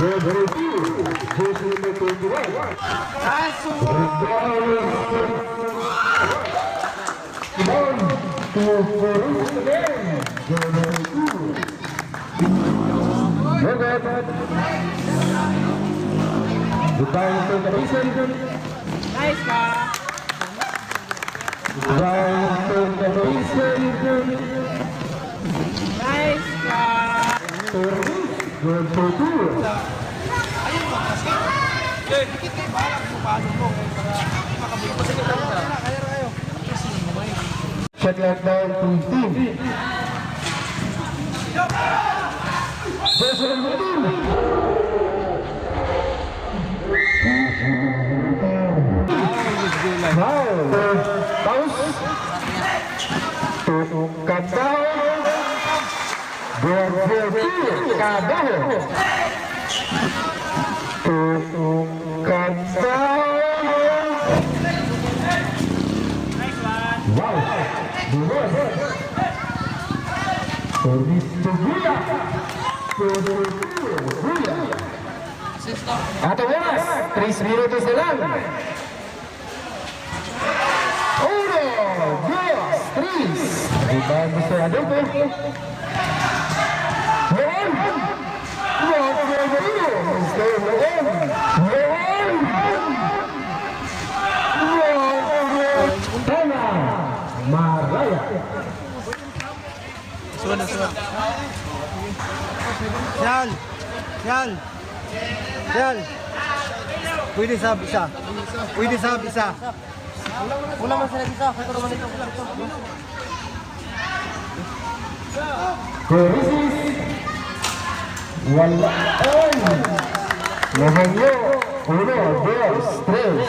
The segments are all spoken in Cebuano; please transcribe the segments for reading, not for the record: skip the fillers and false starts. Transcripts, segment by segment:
Good for two. Jersey number 21. One, two, four, again. Good for two. No good. Rebound to Mason. Nice ka! Rebound to Mason. Nice ka! Good for two. Shot clock down to 15. Jersey number 2. Foul. Pause. To Kabaho. Good for two. Kabaho. To Kabaho. Nice one! Wow. Good. Service to Guya. To Guya. At ang oras, 3 minutos na lang. Uno, dos, tres. Rebound, Mr. Adolfo. Noon! Noon, Mr. Noon! Noon! Noon! Tama! Maraya. Suwan na suwan. Yal! Yal! Yal! Pwede sab isa. Pwede sab isa. Wala man sila dito. Ito naman ito. Corrisis. Wala. Ay! Laban. Uno, dos, tres.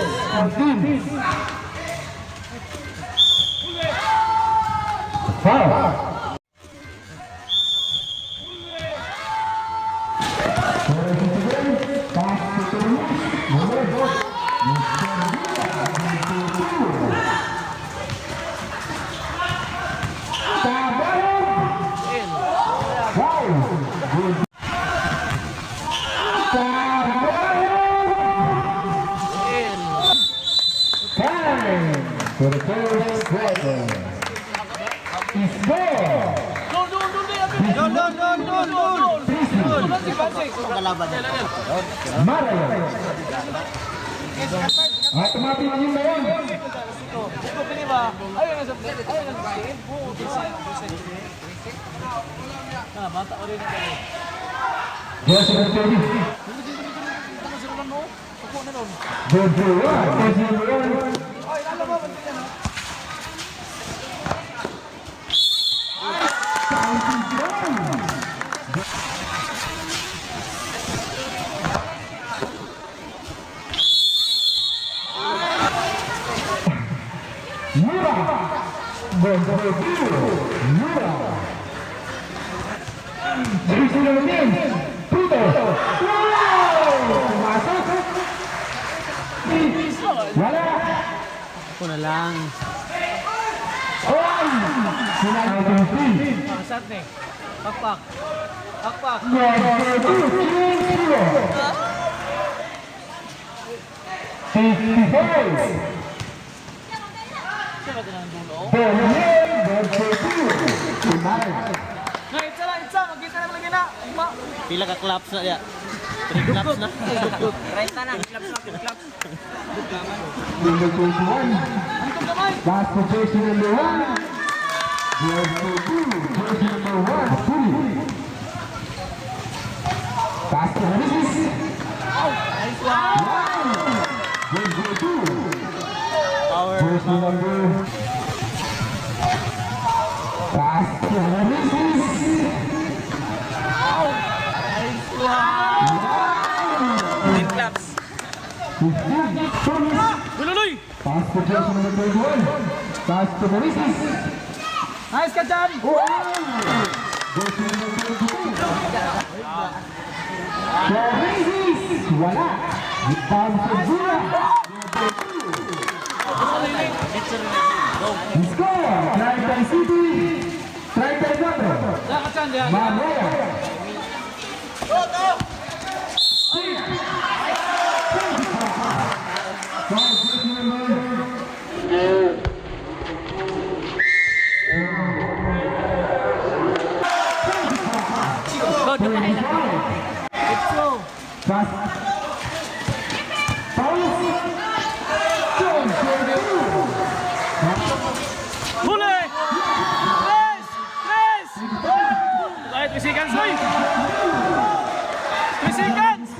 15. Foul. Pass to Number dos. Mr. Tabaho. Foul. Good. Tabaho. Time for the first quarter. Score. Dol, dol, dol, dol, dol! Maraya. Automatic yun na yun. Ayun na sa ayun na sa bata ko rin. Jersey number 30. Good for one. Jersey number 1. Ay, alam mo, ba yan? Mura. Good for two. Mura. Jersey number 10. Puto. Wow! Pumasok. Wala. Ako na lang. Oy! Sila number 3. Sat ni. Pakpak. Pakpak. Good for two. Zero. 55. Siya ba din ang dulo? Daniel, good for two. Kumain. Nga, itsa lang, itsa. Magkita na lagi na. Ma. Pila ka claps na ya? Three claps na. 30 na. Claps na, claps. Number 21. Antong gamay. Pass to jersey number 1. Good for two. Jersey number 1. Apuli. Pass to Ulises. Nice one. Wow! Good for two. Power. Jersey number. Pass to Ulises. Nice one. 10 claps. 15. Thomas. Gululoy. Pass to jersey number 21. Pass to Ulises. Nice ka dyan. Wow! Jersey number 22. Ulises. Wala. Rebound to Zura. Score! 37, 34. Saan ka dyan? Mamaya. 3 seconds, oy! 3 seconds!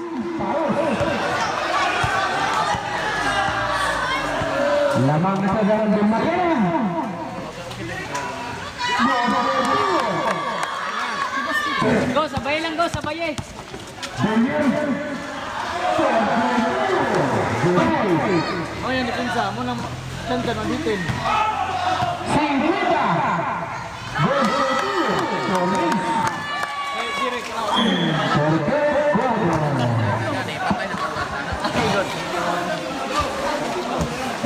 Lamang na sa dalang Makena. Go, sabay lang go, sabay eh. Oh, yan, depensa. Mo na, chan chan, mabitin. Singita. Torres. Eh, direct na.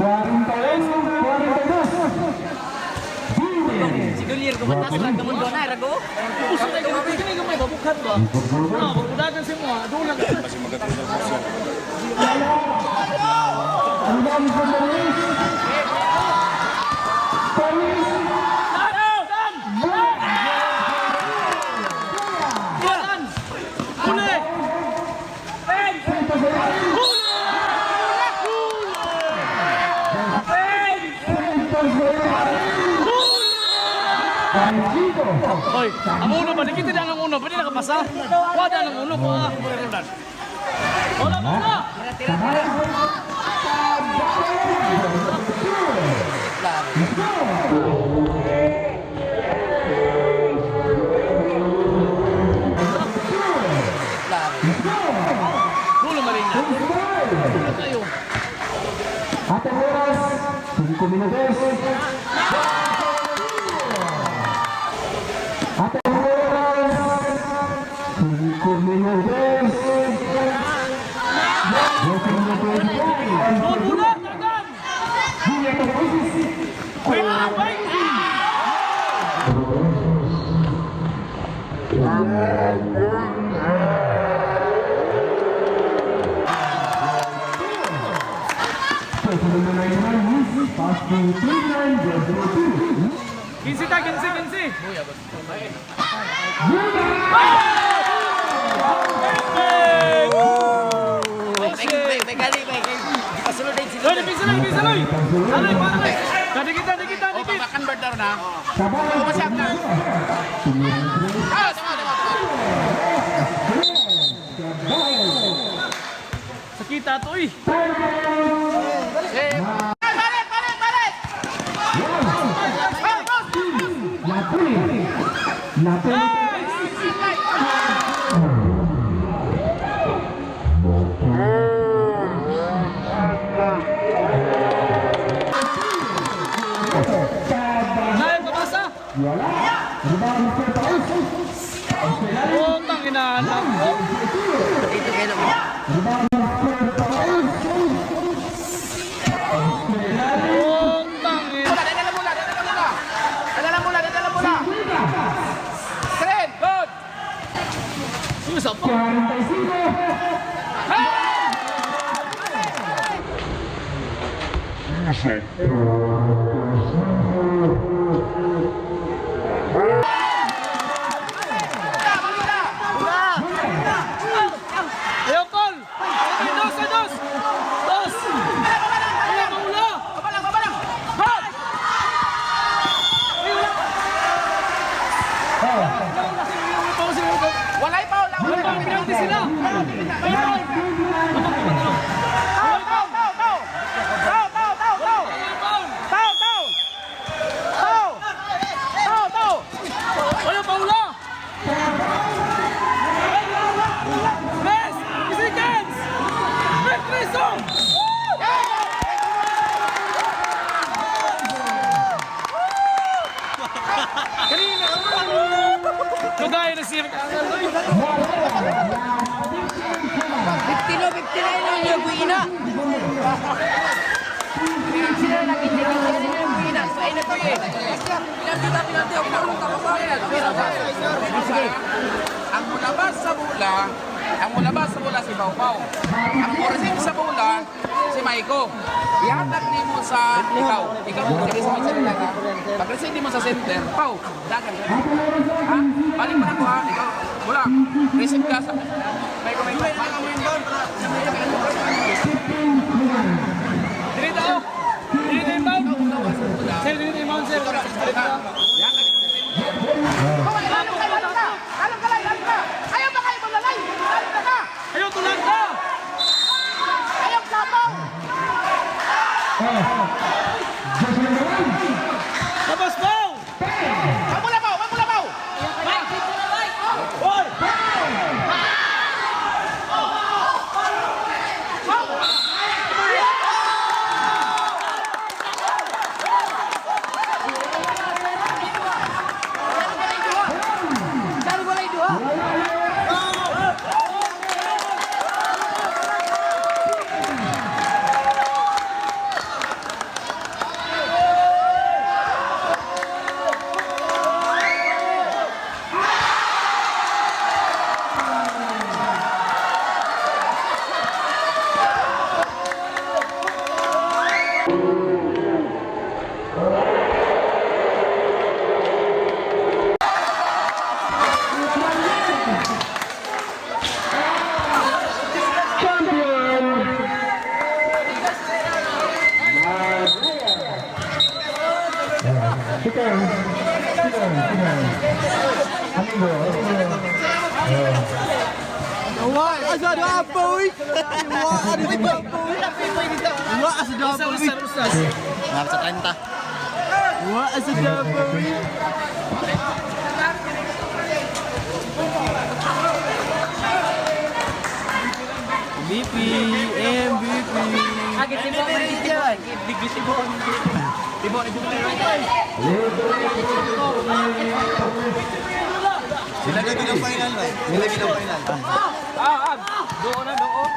41, 42. Si Gulier, gumatas lang, gamundo na, rago. Puso na gamay, kini gamay, babukhan ba? Ah, babudagan si mo, ah. Doon lang. Ang dami sa Torres. Torres. Dan! Dan! Dan! Huli! Hoy, ang uno ba? Dikit na ang uno. Pwede na kapasa. Wada ang uno ko ah. Wala, wala! Dulo marin na. Dulo kayo. At ang oras, 5 minutos. At ang oras, 5 minutos. 12 minutos. Gol muna! Dagan! Julia Torres. Wait, wait! Pass to 3902. 15 ta, 15, 15! May gali, may Pasunod din sila. Loy, depensa, Loy, depensa, Loy! Loy, para, Loy! Kadikit, dikit, dikit! Sakita to, eh! Napoli. Napoli. Nay, pabasa! Wala. Rebound for Paus. Putang inaanak ko! Dito kayo lang. Rebound for Paus. Putang ina... Dala bola, dala bola. Dala bola, dala bola. Tren, good. Susa pa! 45. Ayaw, call! Ay, dos, ay, dos! Dos! Ayaw, maula! Baba lang, baba lang. Good. Walay pa, wala, wala. Wala, penalty sila! Ay, foul! Tao, tao, tao, tao. Tao, tao, tao, tao. Ay, foul! Tao, tao. Tao. Tao, tao. Wala, paula! Best! Seconds! Best Reason! Kanina! Kagaya na si 59, 59 na yung buina. Sila lagi yung buina. So, ay na to eh. Sige. Ang mulabas sa bola, ang mulabas sa bola si Pau Pau. Ang mo-receive sa bola si Maiko. Ihatag nimo sa ikaw. Ikaw mo diri sa may center. Ha? Pag-receive nimo sa center, Pau, dagan ka. Ha? Balik pa na ako ha. Ikaw, bola. Receive ka sa Maiko, Maiko. Dili tao! Dili tayo mount! Sir, dili tayo mount, sir. Dili tao. Kalong, kalong, kalong. Sticker. Sticker. Sticker. Amigo. Amigo. Wa asa do boy. Wa asa do boy. Wa asa do boy. Nasa 30. Wa asa do boy. MVP, MVP. Sila na ang final ba? Sila ang final. Doon na, doon.